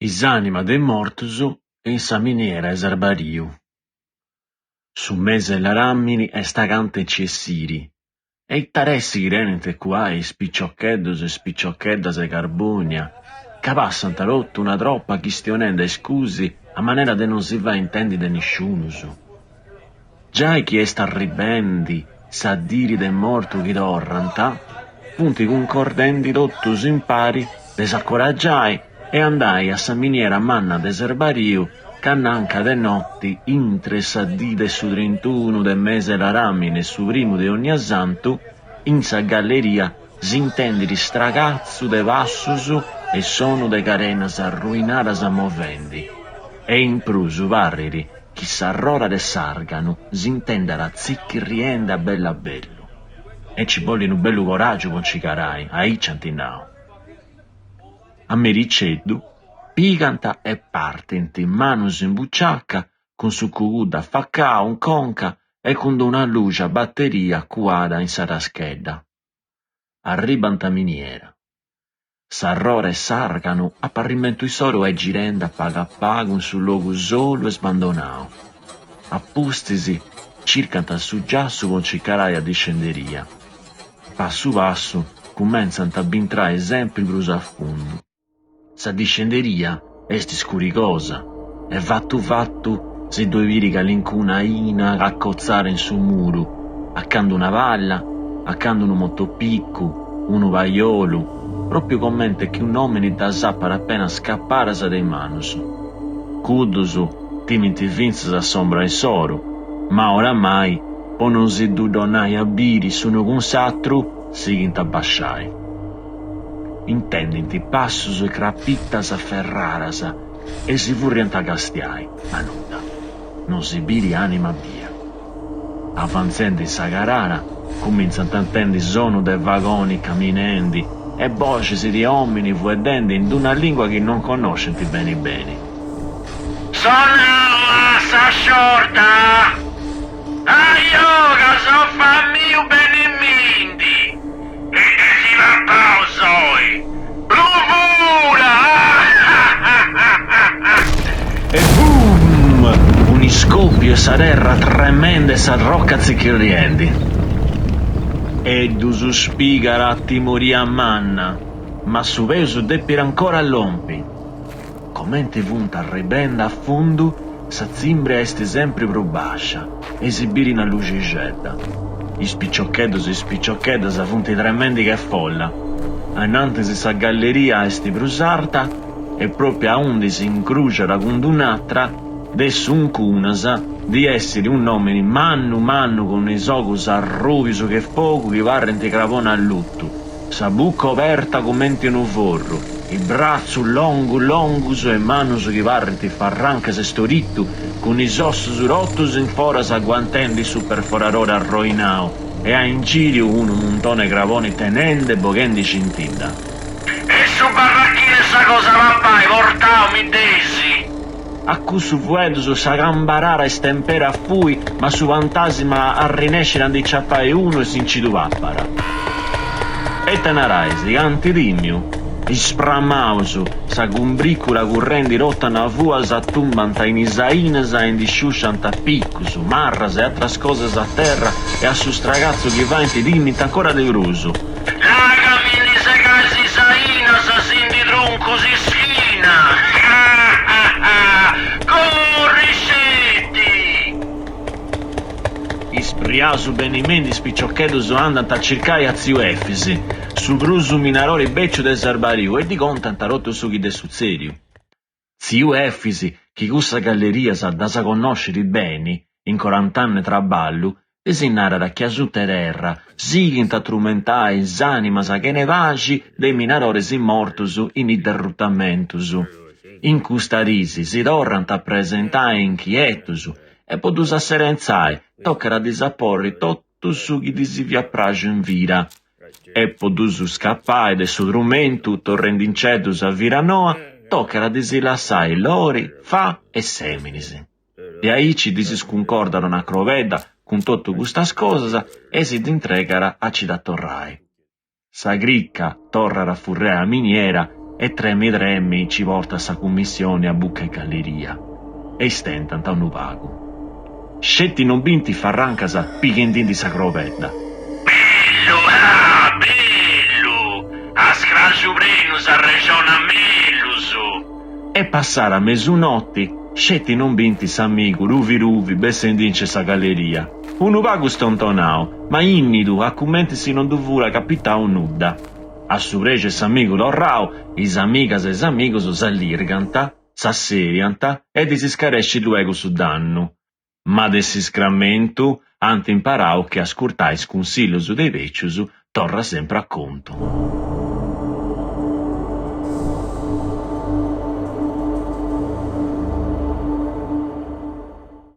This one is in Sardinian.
Is ànimas de is mortus in sa miniera 'e Serbariu. Su mesi 'e laràmini est acanta 'e nci essiri. E ita aressi chi tenint 'e cuai is piciocheddos e is piciocheddas 'e Carbònia, ca passant totu una tropa chistionendi a iscusi a manera de non si fai intendi de nisciunus. Giai chi est arribendi sa diri de mortu chi torrant, funt cuncordendi totus impari de s'acoragiai e andai a sa miniera manna de Serbariu ca nanca de noti intre sa dì de su trintunu de mese 'e laràmini e su primu de onniasantu in sa galleria s'intendit stracatzu de passus e sonu de carenas arruinadas movendi e in prus parrit chi s'arrora de s'arganu s'intendat tzichirriendi a bellu a bellu. E nci bollit unu bellu coràgiu po nci carai, aici ant nau. A mericeddu pigant e partint, manus in buciaca, cun su cuguddu afacau in conca e cun d'una luxi a bateria cuada in sa taschedda. Arribant a miniera. S'arrora 'e s'arganu a parrimentu issoru est girendi a pagu a pagu in su logu solu e sbandonau. A pustis circant su giassu po nci carai a discenderia. Passu passu cumentzant a bintrai sempri prus a fundu. Sa discenderia est scurigosa e fatu fatu si ddoi biri calincuna aina acotzada in su muru, a candu una palla, a candu unu motopicu, unu paiolu, pròpiu comente chi un'òmini ddas apat apenas scapadas de is manus. Cuddus timint fintzas a s'ombra insoru, ma oramai, po non si ddu donai a biri s'unu cun s'atru, sighint a abasciai. Intendint passus e crapitas ferraras e si furriant a castiai, ma nudda, non si biri anima bia. Avantzendi in sa carara, cumintzant a intendi sonu de vagoni caminendi e boxis de omini fueddendi in d'una lingua chi non connoscint beni beni. Sonau a sa sciorta! Ajò ca so famiu benimindi! Ite si papaus oi? Bruvura! E boom! Un'iscòpiu e sa terra tremende e sa roca tzichirriendi. E ddus spigat timoria manna, ma su peus depit ancora lompi. Comente funt arribende a fundu, sa tzimbria est sempri prus bàscia e si biri una luxixedda. Is piciocheddos e is piciocheddas funt tremendi che folla. A innantis sa galleria est prus arta e pròpiu aundi si incruxat cun d'un'atra de suncunas ndi essit un'òmini mannu mannu cun is ogus arrùbius che fogu chi parrint craboni allutu. Sa buca oberta cumenti unu forru, is bratzus longus longus e manus chi parrint farrancas 'e storitu, cun is ossus totus in foras aguantendi su perforadori arroinau e a ingìriu unu muntoni 'e craboni tenendi e boghendi scintidda. E su barrachinu 'e sa cosa 'e papai portau mi dd'eis? A cussus fueddus sa cambarada istempera a fui, ma su pantasima arrinescit a ndi ciapai unu e si nci ddu papat. E ita narais, ca ant timiu? Ispramaus, sa cumbricula currendi totu a una fua s'atumbant in is ainas e ndi sciusciant picus, marras e atras cosas a terra e a su stragatzu chi faint timint ancora de prus. Là ca mi ndi segais is ainas si ndi truncu s'ischina! Curri sceti! Ispriaus benimendi is piciocheddus andant a circai a tziu Efis, su prus minadori beciu de Serbariu e ddi contant totu su chi dd'est sutzediu. Tziu Efis, chi cussas gallerias ddas connoscit beni, in corant'annus 'e traballu, ddis narat chi asuta 'e terra sighint a trumentai is ànimas chene paxi de is minadoris mortus in is derrutamentus. In custa dis si torrant a presentai inchietus e po ddus asserentzai tocat a ddis aporri totu su chi ddis fiat praxu in vida E po ddus scapai de su trumentu, torrendinceddus a vida noa, tocat a ddis lassai lori, fà e sèminis. De aici ddis scuncordat una crobedda cun totu custas cosas e si dd'intregat a ci dda torrai. Sa crica torrat a furriai a miniera. E tremi tremi nci portat sa cummissioni a buca 'e galleria. E istentant unu pagu. Sceti non bint farrancas pighendindi sa crobedda. Bellu, ah, bellu! A scraxu prenu s'arrexonat mellus! E passara mesunoti, sceti non bint s'amigu ruvi ruvi bessendinci 'e sa galleria, unu pagu stontonau, ma innidu a cumenti si non ddu furat capitau nudda. A su prexu 'e s'amigu torrau, is amigas e is amigus s'allirgant, s'assèliant e ddis scarescit luegu su dannu. Ma de s'iscramentu ant imparau chi ascurtai is cunsillus de is bècius torrat sempri a contu.